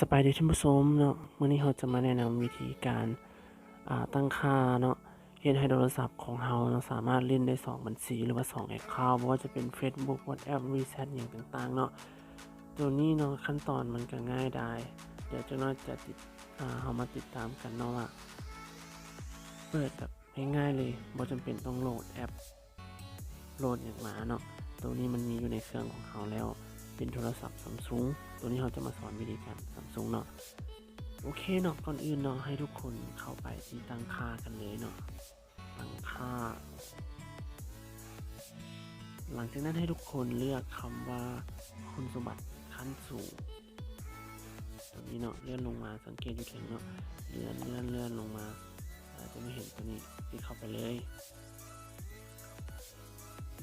ສະບາຍດີທ່ານຜູ້ຊົມເນາະ, ມື້ນີ້ເຮົາຈະມາແນະນຳວິທີການ ອ່າ ຕັ້ງຄ່າເນາະ, ເຮັດໃຫ້ໂທລະສັບຂອງເຮົາເນາະ ສາມາດຫຼິ້ນໄດ້ສອງບັນຊີ ຫຼືວ່າສອງແອັກເຄົາ, ບໍ່ວ່າຈະເປັນ Facebook WhatsApp WeChat ຫຍັງຕ່າງໆເນາະ. ໂຕນີ້ເນາະ ຂັ້ນຕອນມັນກະງ່າຍດາຍ, ດຽວຈັກໜ້ອຍຈະຕິດ ອ່າ ເຮົາມາຕິດຕາມກັນເນາະວ່າ ເປີດແບບງ່າຍໆເລີຍ, ບໍ່ຈຳເປັນຕ້ອງໂຫຼດແອັບ ໂຫຼດຫຍັງມາເນາະ. ໂຕນີ້ມັນມີຢູ່ໃນເຄື່ອງຂອງເຮົາແລ້ວ, ເປັນໂທລະສັບ Samsung. ໂຕນີ້ເຮົາຈະມາສອນວິທີການ Samsung ເນາະ. ໂອເຄເນາະ, ກ່ອນອື່ນເນາະ ໃຫ້ທຸກຄົນເຂົ້າໄປທີ່ຕັ້ງຄ່າກັນເລີຍເນາະ, ຕັ້ງຄ່າ. ຫຼັງຈາກນັ້ນໃຫ້ທຸກຄົນເລືອກຄຳວ່າຄຸນສົມບັດຂັ້ນສູງ. ໂຕນີ້ເນາະ ເລື່ອນລົງມາ, ສັງເກດຢູ່ເທິງເນາະ, ເລື່ອນ ເລື່ອນ ເລື່ອນລົງມາ ອາດຈະມາເຫັນໂຕນີ້, ຕິດເຂົ້າໄປເລີຍ.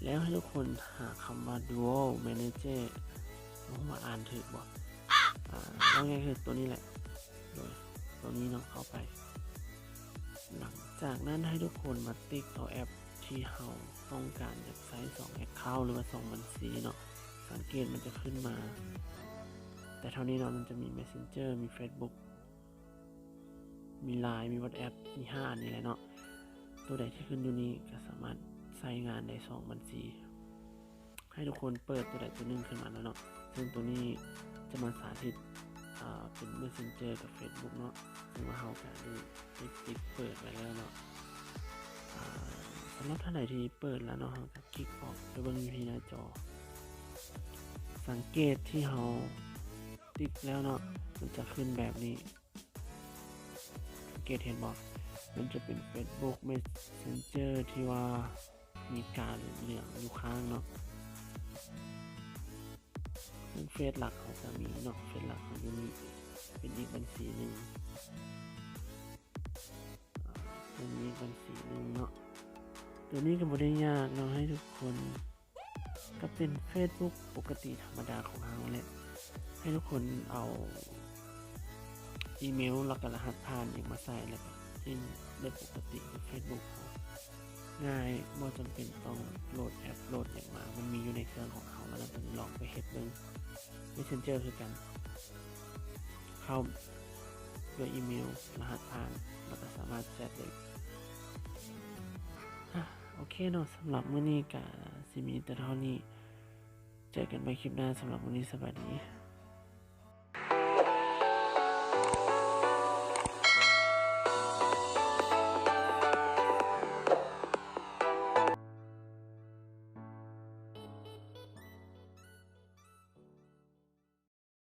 ແລ້ວໃຫ້ທຸກຄົນຫາຄຳວ່າ Duo Manager, ບໍ່ຮູ້ວ່າອ່ານຖືກບໍ່? ອາ ເວົ້າງ່າຍຄືໂຕນີ້ແຫຼະ, ໂດຍໂຕນີ້ເນາະ ເຂົ້າໄປ. ຫຼັງຈາກນັ້ນໃຫ້ທຸກຄົນມາຕິກເອົາແອັບທີ່ເຮົາຕ້ອງການຢາກໃຊ້ສອງແອັກເຄົາ ຫຼືວ່າສອງບັນຊີເນາະ, ສັງເກດມັນຈະຂຶ້ນມາແຕ່ເທົ່ານີ້ເນາະ, ມັນຈະມີ Messenger ມີ Facebook ມີ Line ມີ WhatsApp ມີຫ້າອັນນີ້ແຫຼະເນາະ. ໂຕໃດທີ່ຂຶ້ນຢູ່ນີ້ກະສາມາດໃຊ້ງານໄດ້ສອງບັນຊີ. ໃຫ້ທຸກຄົນເປີດໂຕໃດໂຕໜຶ່ງຂຶ້ນມາເນາະ, ເຊິ່ງໂຕນີ້ຈະມາສາທິດ ອາ ເປັນ Messenger ກັບ Facebook ເນາະ, ເຊິ່ງວ່າເຮົາກະໄດ້ຕິກເປີດໄວ້ແລ້ວເນາະ. ອາ ສຳລັບທ່ານໃດທີ່ເປີດແລ້ວເນາະ, ເຮົາກະຄລິກອອກໄປເບິ່ງຢູ່ທີ່ໜ້າຈໍ. ສັງເກດທີ່ເຮົາຕິກແລ້ວເນາະ, ມັນຈະຂຶ້ນແບບນີ້. ສັງເກດເຫັນບໍ່? ມັນຈະເປັນ Facebook Messenger ທີ່ວ່າມີກາເຫຼືອງໆຢູ່ຂ້າງເນາະ. ເຊິ່ງເຟສຫຼັກເຮົາກະມີເນາະ, ເຟສຫຼັກເຮົາຢູ່ນີ້ ເປັນອີກບັນຊີໜຶ່ງ, ເປັນອີກບັນຊີໜຶ່ງເນາະ. ໂຕນີ້ກະບໍ່ໄດ້ຍາກເນາະ, ໃຫ້ທຸກຄົນ ກະເປັນ Facebook ປົກກະຕິທຳມະດາຂອງເຮົາແຫຼະ. ໃຫ້ທຸກຄົນເອົາອີເມວ ແລ້ວກະລະຫັດຜ່ານຫຍັງມາໃສ່ ແລ້ວກະຫຼິ້ນໄດ້ປົກກະຕິຄື Facebook ເຮົາ, ງ່າຍ, ບໍ່ຈຳເປັນຕ້ອງໂຫຼດແອັບໂຫຼດຫຍັງມາ, ມັນມີຢູ່ໃນເຄື່ອງຂອງເຮົາແລ້ວ. ລອງໄປເຮັດເບິ່ງ. Messenger ຄືກັນ, ເຂົ້າດ້ວຍອີເມວ ລະຫັດຜ່ານ ແລ້ວກະສາມາດແຊັດໄດ້. ອາ ໂອເຄເນາະ, ສຳລັບມື້ນີ້ກະຊິມີແຕ່ເທົ່ານີ້. ເຈີກັນໃໝ່ຄລິບໜ້າ. ສຳລັບມື້ນີ້ສະບາຍດີ.